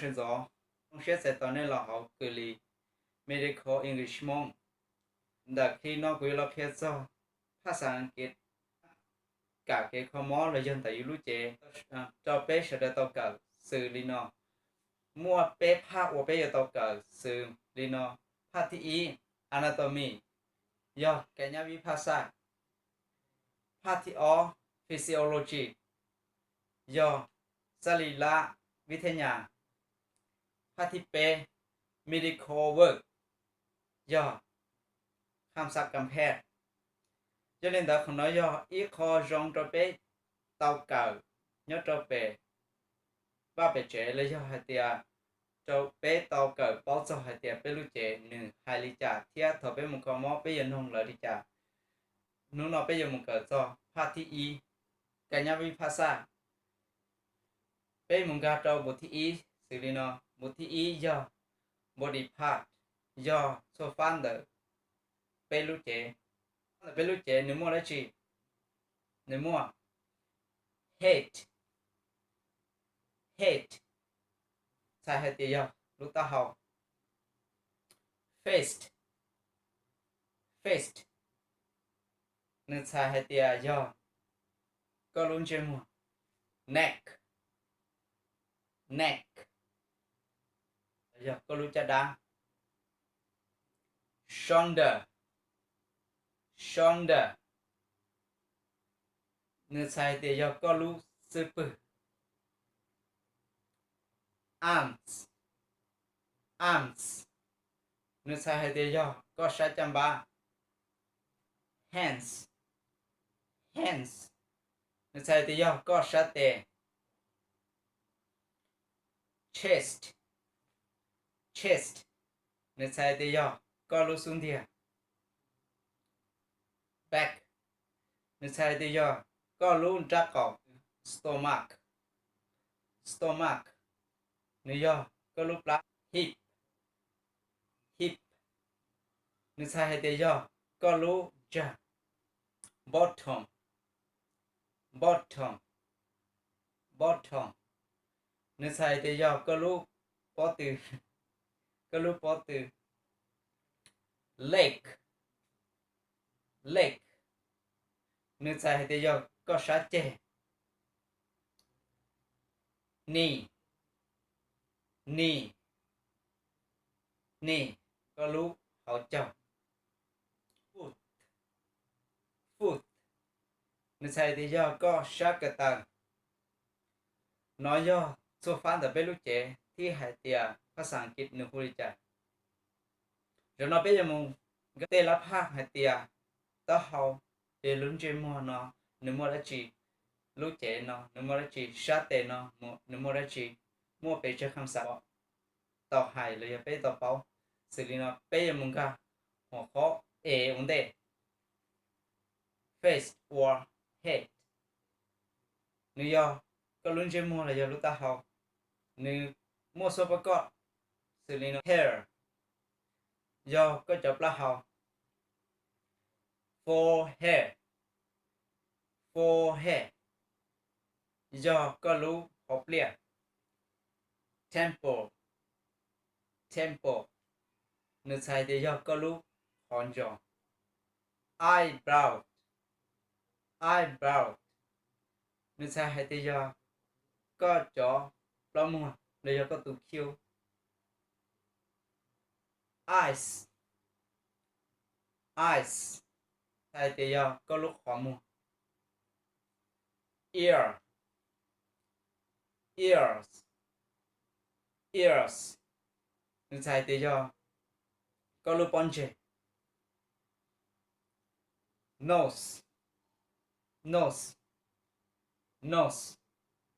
Sawv ntxov, zoo siab txais tos nej los hauv kws li Medical English Hmoob. Ntawm clip no kuv yuav los qhia txog phaj xaj Askiv kawm kev kho mob los yog ntawm yus lub cev rau peb sawv daws tau kawm xws li no. Muaj peb phaj uas peb yuav tau kawm xws li no. Phaj thib ib, anatomy, yog ka nyab vib phaj xaj. Phaj thib ob, physiology, yog xab li lab vib theb nyas. Phaj thib peb, medical work, yog kham xav kam phej. Yog li ntawd qhov no yog ib qho zoo rau peb tau kawm nyob rau pem vaj pem tsev los yog hais tias rau peb tau kawm paub txog hais tias peb lub cev nws hais li cas thiab thaum peb mus kho mob peb yuav noog lawv li cas. Hnub no peb yuav mus kawm txog phaj thib ib, ka nyab vib phaj xaj. Peb mus nkag rau npus thib ib xws li no. Npus thib ib yog body part, yog txhua fab ntawm peb lub cev. Ntawm peb lub cev nws muaj dab tsi? Nws muaj head, head, txhais hais tias yog lub taub hau. Face, face, nws txhais hais tias yog koj lub ntsej muag. Neck, neck, yog koj lub caj dab. Shoulder, shoulder, nws txhais hais tias yog koj lub xub pwg. Arms, arms, nws txhais hais tias yog koj sab caj npab. Hands, hands, nws txhais hais tias yog koj sab tes. Chest, chest, nws txhais hais tias yog koj lub xub ntiag. Back, nws txhais hais tias yog koj lub nrab qaum. Stomach, stomach, nws yog koj lub plab. Hip, hip, nws txhais hais tias yog koj lub ntsag. Bottom, bottom, bottom, nws txhais hais tias yog koj lub pob tw, koj lub pob tw. Leg, leg, nws txhais hais tias yog koj sab ceg. Knee, knee, knee, koj lub hauv caug. Foot, foot, nws txhais hais tias yog koj sab ko taw. No yog txhua fab ntawm peb lub cev thiab hais tias phaj xaj Askiv nws hu li cas. Zaum no peb yuav mus nkag tej lab phaj hais tias taub hau, ces lub ntsej muag no nws muaj dab tsi, lub cev no nws muaj dab tsi, sab tes no nws muaj dab tsi, muaj pes tsawg kham xav tau hais los yog peb tau paub. Xws li no peb yuav mus nkag hauv qhov A ua ntej. Face or head, nws yog koj lub ntsej muag los yog lub taub hau. Nws muaj xuab pob koj xws li no. Hair, yog koj cov plaub hau. Forehead, forehead, yog koj lub hauv pliaj. Temple, temple, nws txhais tias yog koj lub qhov ntsos. Eyebrow, eyebrow, nws txhais hais tias yog koj cov plaub muag los yog koj tus cue. Eyes, eyes, txhais tias yog koj lub qhov muag. Ear, ears, ears, nws txhais tias yog koj lub pob ntseg. Nose, nose, nose,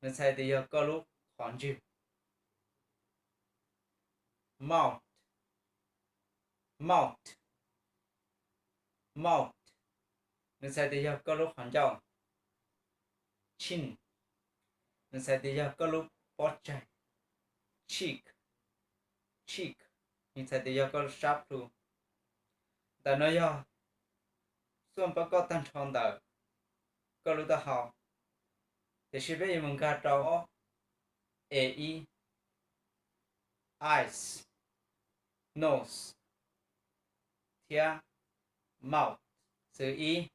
nws txhais tias yog koj lub qhov ntswg. Mouth, mouth, mouth, nws txhais tias yog koj lub qhov ncauj. Chin, nws txhais tias yog koj lub pob tsaig. Cheek, cheek, nws txhais tias yog koj lub sab plhu. Ntawm no yog xuab pob koj tag nrho ntawm koj lub taub hau. Tiam sis peb yuav mus nkag rau ob, A ib, eyes, nose, thiab mouth. Xws ib,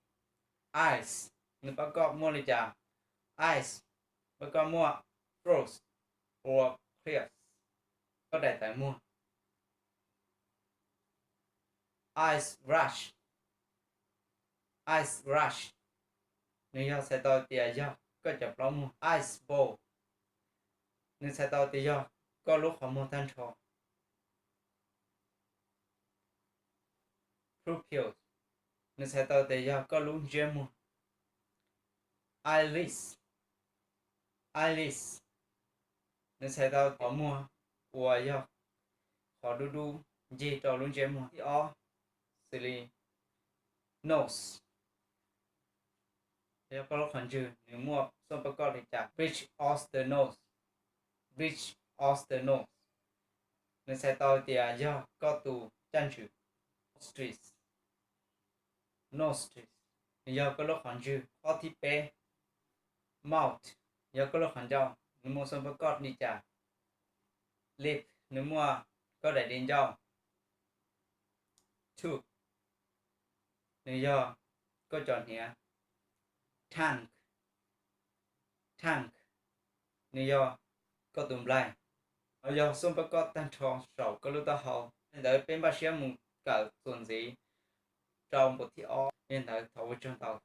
eyes, nws pab koj muaj li cas? Eyes, pab koj muaj frost or clear, koj daim tawv muag. Eyes rash, eyes rash, nws yog txhais tau tias yog koj cov plaub muag. Eyes bowl, nws txhais tau tias yog koj lub qhov muag tag nrho. Pupils, nws txhais tau tias yog koj lub ntsiab muag. Eyelids, eyelids, nws txhais tau qhov muag uas yog qhov dub dub ncig rau lub ntsiab muag. Thib ob, xws li nose, yog koj lub qhov ntswg nws muaj xub pab koj li cas? Big oyster nose, big oyster nose, nws txhais tau tias yog koj tus caj ntswg. Nostrils, nostrils, nws yog koj lub qhov ntswg. Ob thib peb, mouth, yog koj lub qhov ncauj, nws muaj xub pab koj li cas? Lip, nws muaj koj daim di ncauj. Tooth, nws yog koj cov hniav. Tongue, tongue, nws yog koj tus nplaig. Qhov yog xub pab koj tag nrho saum koj lub taub hau. Li ntawd peb npaj siab mus kawm txuas ntxiv rau npus thib ob. Li ntawd thov ua tsaug ntau.